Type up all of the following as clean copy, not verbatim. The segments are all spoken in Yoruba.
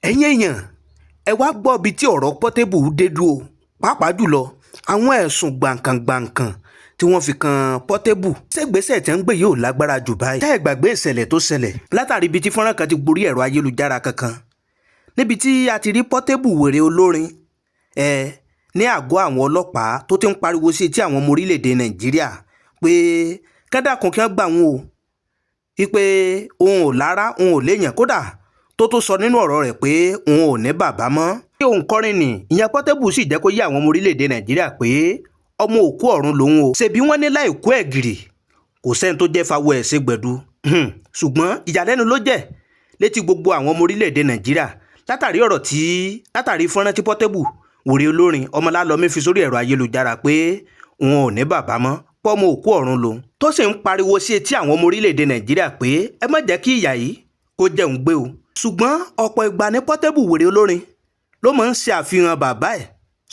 Ẹ̀yin èèyàn, ẹ wá gbọ́ ibi tí ọ̀rọ̀ Portable dé dúró, pàápàá jùlọ àwọn ẹ̀sùn gbàǹkàngbàǹkàn tí wọ́n fi kan Portable. Ṣègbésẹ̀ tí wọ́n ń gbé yìí ò lágbára jù báyìí? Tẹ́ ẹ gbàgbé ìṣẹ̀lẹ̀ tó ṣẹlẹ̀ látàrí ibi tí fọ́nrán kan ti gborí ẹ̀rọ ayélujára kankan, níbi tí a ti rí Portable, wèrè olórin ẹ, ní àgọ́ àwọn ọlọ́pàá, tó ti ń pariwo sí etí àwọn ọmọ orílẹ̀-èdè Nàìjíríà pé kẹ́dàkùn, kí wọ́n gbà wọn o, wípé òun ò lára, òun ò léèyàn, kódà tó tó sọ nínú ọ̀rọ̀ rẹ̀ pé òun ò ní bàbá mọ́. Òun kọrin nì ìyẹn. Portable sì jẹ́ kó yé àwọn ọmọ orílẹ̀-èdè Nàìjíríà pé ọmọ òkú ọ̀run lòun o. Ṣebí wọ́n ní láì kú ẹ̀gìrì, kò sẹ́ni tó jẹ́ fawọ́ ẹ̀ ṣe gbẹ̀du. Ṣùgbọ́n ìyàlẹ́nu ló jẹ́ létí gbogbo àwọn ọmọ orílẹ̀-èdè Nàìjíríà látàrí ọ̀rọ̀ tí látàrí fọ́nrán tí Portable, wòrè olórin Ọmọlálọ́mí, fi sórí ẹ̀rọ ayélujára pé òun ò ní bàbá mọ́, pọ́mọ òkú ọ̀run lòun, tó sì ń pariwo sí etí àwọn ọmọ orílẹ̀-èdè Nàìjíríà pé ẹ má jẹ́ kí ìyà yìí kó jẹun gbé o. Ṣùgbọ́n ọ̀pọ̀ ìgbà ní Portable, wèrè olórin, ló máa ń ṣe àfihàn bàbá ẹ̀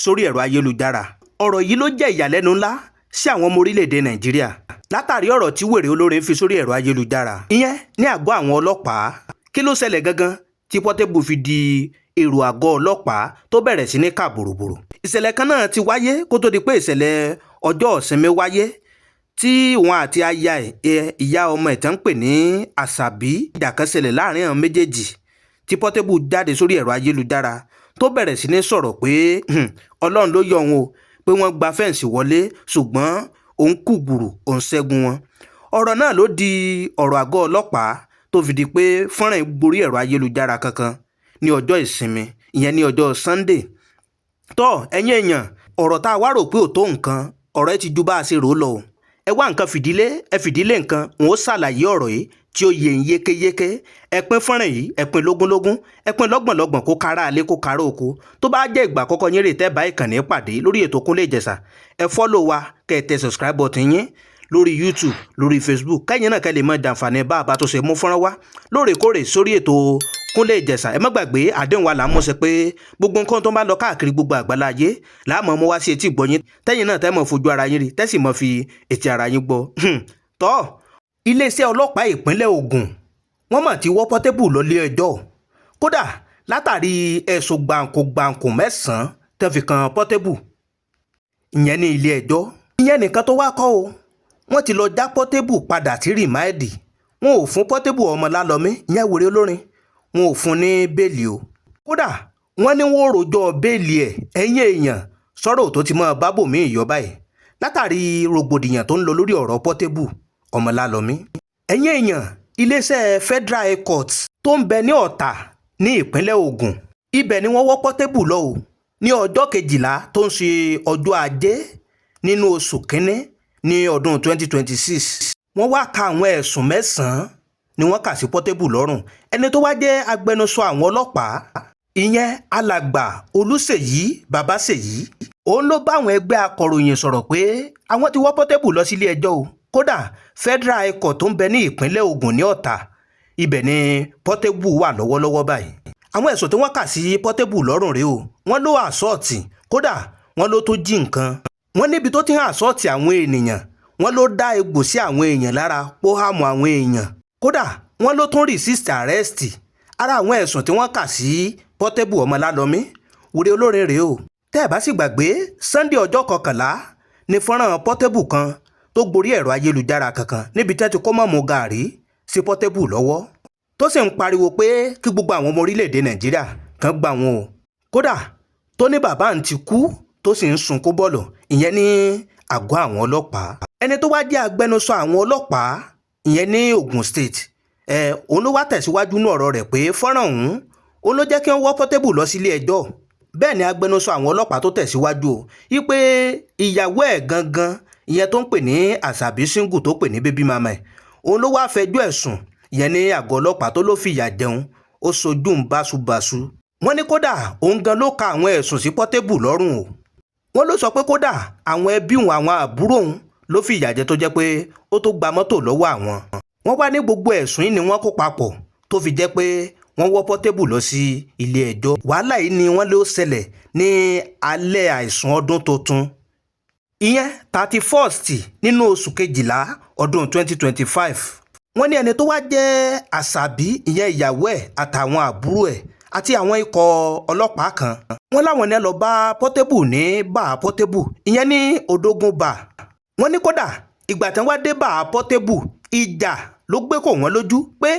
sórí ẹ̀rọ ayélujára. Ọ̀rọ̀ yìí ló jẹ́ ìyàlẹ́nu ńlá sí àwọn ọmọ orílẹ̀-èdè Nàìjíríà látàrí ọ̀rọ̀ tí wèrè olórin fi sórí ẹ̀rọ ayélujára, ìyẹn ní àgọ́ àwọn ọlọ́pàá. Kí ló ṣẹlẹ̀ gangan tí Portable fi di èrò àgọ́ ọlọ́pàá tó bẹ̀rẹ̀ sí ní kà bòròbòrò? Ìṣẹ̀lẹ̀ kan náà ti wáyé kó tó di pé ìṣẹ̀lẹ̀ ọjọ́ ìsinmi wáyé, tí òun àti aya ẹ̀, ìyá ọmọ ẹ̀ tán ń pè ní Àṣàbí, ìjà kan ṣẹlẹ̀ láàrin àwọn méjèèjì, tí Portable jáde sórí ẹ̀rọ ayélujára tó bẹ̀rẹ̀ sí ní sọ̀rọ̀ pé Ọlọ́run ló yọ òun o, pé wọ́n gba fence wọlé, ṣùgbọ́n òun kù gbùrù, òun ṣẹ́gun wọn. Ọ̀rọ̀ náà ló di ọ̀rọ̀ àgọ́ ọlọ́pàá, tó fi di pé fọ́nrán yìí gborí ẹ̀rọ ayélujára kankan ní ọjọ́ ìsinmi, ìyẹn ní ọjọ́ Sunday. Tọ́ ẹ̀yin èèyàn, ọ̀rọ̀ tá a wá rò pé ò tó nǹkan, ọ̀rọ̀ ẹ ti ju bá a ṣe rò ó lọ o. Ẹ wá nǹkan fìdílé, ẹ fìdílé nǹkan, òun ó ṣàlàyé ọ̀rọ̀ yìí tí ó yé ń yékéyéké. Ẹ pín fọ́nrán yìí, ẹ pín lógúnlógún, ẹ pín lọ́gbọ̀nlọ́gbọ̀n, kó kára alé, kó kára oko. Tó bá jẹ́ ìgbà àkọ́kọ́ yín rè tẹ́ bá ìkànnì pàdé lórí ètò Kúnlé Ìjẹ̀ṣà, ẹ follow wa, kẹ́ ẹ tẹ subscribe button yín lórí YouTube, lórí Facebook, kẹ́yìn náà kẹ́ lè mọ jàǹfààní bá a bá tó ṣe mú fọ́nrán wá lóòrèkóòrè sórí ètò Kúnlé Ìjẹ̀ṣà. Ẹ má gbàgbé àdéhùn wa là ń mú ṣe pé gbogbo nǹkan tó ń bá lọ káàkiri gbogbo àgbálá ayé là á mọ̀ mú wá sí etí ìgbọ́yín, tẹ́yìn náà tẹ́ mọ̀ fojú ara yín rí, tẹ́sì mọ̀ fi etí ara yín gbọ́. Tọ́ iléeṣẹ́ ọlọ́pàá ìpínlẹ̀ Ògùn, wọ́n mọ̀ tí wọ́ Portable lọ ilé ẹjọ́, kódà látàrí ẹ̀sùn gbàǹkó-gbàǹkó mẹ́sàn-án tẹ́ fi kan Portable, ìyẹn ní ilé ẹjọ́. Ìyẹn nìkan tó wá kọ́ o, wọ́n ti lọ já Portable padà sí remand. Wọn ò fún Portable Ọmọlálọ́mí, ìyẹn wèrè olórin, wọn ò fún ní bẹ́ẹ̀lì o. Kódà wọ́n ní wọ́n rojọ́ bẹ́ẹ̀lì ẹ̀. Ẹ̀yìn èèyàn, sọ̀rọ̀ tó ti mọ́ bábòmí ìyọ́ báyìí látàrí rògbòdìyàn tó ń lọ lórí ọ̀rọ̀ Portable Ọmọlálọ́mí. Ẹ̀yìn èèyàn, iléeṣẹ́ Federal High Court tó ń bẹ ní Ọ̀tà ní ìpínlẹ̀ Ògùn, ibẹ̀ ni wọ́n wọ́ Portable lọ o, ní ọjọ́ 12 tó ń ṣe ọjọ́ Ajé nínú oṣù kínní ní ọdún 2026. Wọ́n wá ka àwọn ẹ̀sùn mẹ́sàn-án ni wọ́n kà sí Portable lọ́rùn. Ẹni tó wá jẹ́ agbẹnusọ àwọn ọlọ́pàá, ìyẹn Alàgbà Olùṣèyí Babáṣèyí, òun ló bá àwọn ẹgbẹ́ akọ̀ròyìn sọ̀rọ̀ pé àwọn ti wọ́ Portable lọ sílé ẹjọ́ o. Kódà Federal High Court tó ń bẹ ní ìpínlẹ̀ Ògùn ní Ọ̀tà, ibẹ̀ ni Portable wà lọ́wọ́lọ́wọ́ báyìí. Àwọn ẹ̀sùn tí wọ́n kà sí Portable lọ́rùn rèé o. Wọ́n ló assault, kódà wọ́n ló tó jí nǹkan. Wọ́n níbi tó ti ń assault àwọn ènìyàn, wọ́n ló dá egbò sí àwọn èèyàn lára, póhàmù àwọn èèyàn, kódà wọ́n ló tún resist arrest. Ara àwọn ẹ̀sùn tí wọ́n kà sí Portable Ọmọlálọ́mí, wèrè olórin, rèé o. Tẹ́ ẹ̀ bá sì gbàgbé, Sunday ọjọ́ 11 ní fọ́nrán Portable kan tó gborí ẹ̀rọ ayélujára kankan, níbi tẹ́ ti kó mọ̀mú gàárì sí Portable lọ́wọ́, tó sì ń pariwo pé kí gbogbo àwọn ọmọ orílẹ̀-èdè Nàìjíríà kan gbà wọn o, kódà tó ní bàbá ń ti kú, tó sì ń sunkún bọ̀lọ̀, ìyẹn ní àgọ́ àwọn ọlọ́pàá. Ẹni tó wá jẹ́ agbẹnusọ àwọn ọlọ́pàá, ìyẹn ní Ogun State, ẹ òun ló wá tẹ̀síwájú ní ọ̀rọ̀ rẹ̀ pé fọ́nrán ọ̀hún òun ló jẹ́ kí wọ́n wọ́ Portable lọ sílé ẹjọ́. Bẹ́ẹ̀ ni agbẹnusọ àwọn ọlọ́pàá tó tẹ̀síwájú o wípé ìyàwó ẹ̀ gangan, ìyẹn tó ń pè ní Àṣàbí Single, tó pè ní baby mama ẹ̀, òun ló wáá fẹjọ́ ẹ̀sùn, ìyẹn ní àgọ́ ọlọ́pàá, tó ló fìyà jẹun, ó sojú ń báṣubàṣu. Wọ́n ní kódà òun gan ló ka àwọn ẹ̀sùn sí Portable lọ́rùn o. Wọ́n ló sọ pé kódà àwọn ẹbí òun, àwọn àbúrò òun ló fìyà jẹ, tó jẹ́ pé ó tó gba mọ́tò lọ́wọ́ àwọn. Wọ́n wá ní gbogbo ẹ̀sùn yìí ni wọ́n kó papọ̀ tó fi jẹ́ pé wọ́n wọ́ Portable lọ sí ilé ẹjọ́. Wàhálà yìí ni wọ́n ló ṣẹlẹ̀ ní alẹ́ àìsùn ọdún tuntun, ìyẹn 31st nínú oṣù 12 ọdún 2025. Wọ́n ní ẹni tó wá jẹ́ Àṣàbí, ìyẹn ìyàwó ẹ̀, àtàwọn àbúrò ẹ̀ Àti àwọn ikọ̀ ọlọ́pàá kan, wọ́n láwọn ní lọ bá Portable ní bá Portable, ìyẹn ní Odógún Bar. Wọ́n ní kódà ìgbà tí wọ́n dé bá Portable, ìjà ló gbé kò wọ́n lójú pé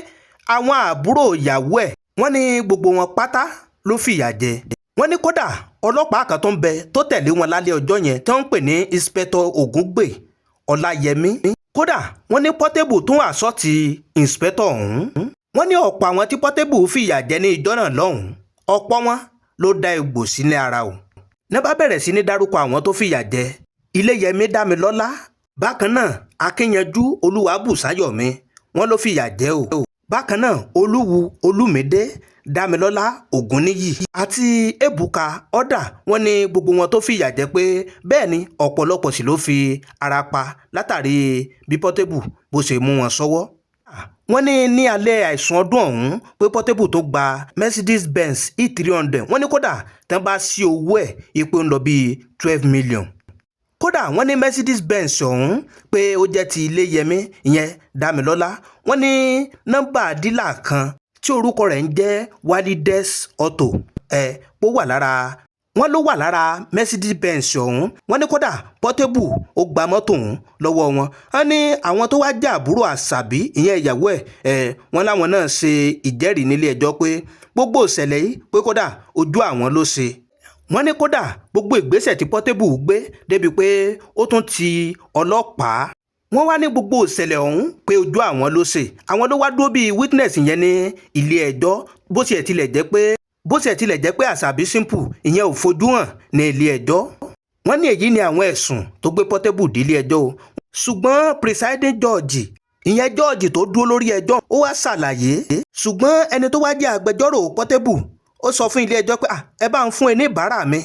àwọn àbúrò ìyàwó ẹ̀, wọ́n ní gbogbo wọn pátá ló fìyà jẹ. Wọ́n ní kódà ọlọ́pàá kan tó ń bẹ tó tẹ̀lé wọn lálẹ́ ọjọ́ yẹn, tí wọ́n ń pè ní Inspector Ògúngbè Ọláyẹmí, kódà wọ́n ní Portable tún assault inspector ọ̀hún. Wọ́n ní ọ̀pọ̀ àwọn tí Portable fìyà jẹ ní ìjọ náà lọ́hùn-ún, ọ̀pọ̀ wọn ló dá egbò sílẹ̀ ara o. Ní bá bẹ̀rẹ̀ sí ní dárúkọ àwọn tó fìyà jẹ: Iléyẹmí Dámilọ́lá, bákan náà Akínyẹnjú Olúwabùsáyọ̀mí, wọ́n ló fìyà jẹ o. Bákan náà Olúwu Olúmídé, Dámilọ́lá Ògúnníyì àti Ebuka Ọ̀dà, wọ́n ní gbogbo wọn tó fìyà jẹ pé bẹ́ẹ̀ ni ọ̀pọ̀lọpọ̀ sì ló fi ara pa látàrí bí Portable bó ṣe mú wọn sọ́wọ́. Wọ́n ní ní alẹ́ àìsùn ọdún ọ̀hún pé Portable tó gba Mercedes Benz E300, wọ́n ní kódà tán bá sí owó ẹ̀ ipò ń lọ bíi 12 million. Kódà wọ́n ní Mercedes Benz ọ̀hún pé ó jẹ́ ti Iléyẹmí, ìyẹn Dámilọ́lá. Wọ́n ní nọ́mbà dealer kan tí orúkọ rẹ̀ ń jẹ́ Walides Auto ẹ̀ ó wà lára wọ́n, ló wà lára Mercedes Benz ọ̀hún. Wọ́n ní kódà Portable ó gba mọ́tò ọ̀hún lọ́wọ́ wọn. Wọ́n ní àwọn tó wá jẹ́ àbúrò Àṣàbí, ìyẹn ìyàwó ẹ̀ ẹ̀, wọ́n láwọn náà ṣe ìjẹ́rìí nílé ẹjọ́ pé gbogbo ìṣẹ̀lẹ̀ yìí pé kódà ojú àwọn ló ṣe. Wọ́n ní kódà gbogbo ìgbésẹ̀ tí Portable gbé débi pé ó tún ti ọlọ́pàá, wọ́n wá ní gbogbo ìṣẹ̀lẹ̀ ọ̀hún pé ojú àwọn ló ṣe, àwọn ló wá dúró bíi witness yẹn ní ilé ẹjọ́. Bó tiẹ̀ tilẹ̀ jẹ́ pé Àṣàbí Simple ìyẹn ò fojú hàn ní ilé ẹjọ́. Wọ́n ní èyí ni àwọn ẹ̀sùn tó gbé Portable délé ẹjọ́ o. Ṣùgbọ́n presiding judge, ìyẹn judge tó dúró lórí ẹjọ́, ó wá ṣàlàyé. Ṣùgbọ́n ẹni tó wá jẹ́ agbẹjọ́rò Portable, ó sọ fún ilé ẹjọ́ pé ẹ bá ń fún ẹ ní ìbára mi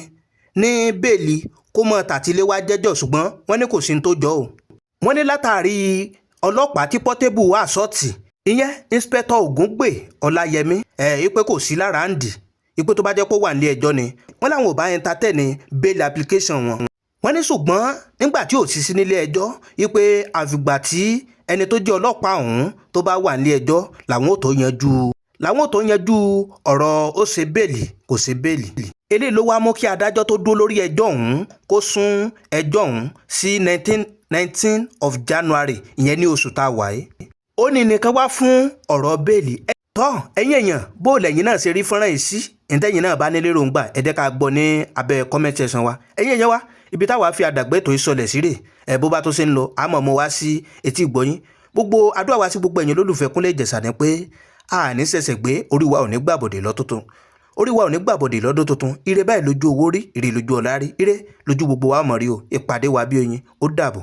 ní bail kó mọ tàtílé wá jẹ́jọ́. Ṣùgbọ́n wọ́n ní kò sí ní tó jọ o. Wọ́n ní látàrí ọlọ́pàá tí Portable wá assault, ìyẹn Inspector Ògúngbè Ọláyẹmí, ẹ̀ pé kò sí lára ń dì ipò tó bá jẹ́ pé ó wà nílé ẹjọ́ ni, wọ́n láwọn ò bá entertain bail application wọn. Wọ́n ní ṣùgbọ́n nígbà tí ò sí sí nílé ẹjọ́, wípé àfìgbà tí ẹni tó jẹ́ ọlọ́pàá ọ̀hún tó bá wà nílé ẹjọ́ làwọn ò tó yanjú ọ̀rọ̀ ó ṣe bail, kò ṣe bail. Eléyìí ló wá mú kí adájọ́ tó dúró lórí ẹjọ́ ọ̀hún kó sún ẹjọ́ ọ̀hún sí 19 of January, ìyẹn ní oṣù tá a wà yìí. Ó ní nìkan wá fún ọ̀rọ̀ bail. Tọ́ ẹ̀yin èèyàn, bó lẹ́yìn náà ṣe rí fọ́nrán yìí sí? Ìtẹ́yìn náà bá ní lérògbà, ẹ jẹ́ ká gbọ́ ní abẹ́ comment section wa. Ẹ̀yin èèyàn wa, ibi táwa fi àdàgbé ètò ìsọlẹ̀ sí rè ẹ̀. Bó bá tó ṣe ń lọ, àmọ́ mo wá sí etí ìgbọ́yín. Gbogbo àdúrà wa sí gbogbo ẹ̀yin olólùfẹ́ Kúnlé Ìjẹ̀ṣà ni pé a ní ṣẹ̀ṣẹ̀ gbé, orí wa ò ní gbàbọ̀dè lọ́tuntun, orí wa ò ní gbàbọ̀dè lọ́dún tuntun. Ire báyìí lójú owó rí, ire lójú ọ̀la rí, ire lójú gbogbo wa mọ̀ rí o. Ìpàdé wa bí oyin, ó dàbọ̀.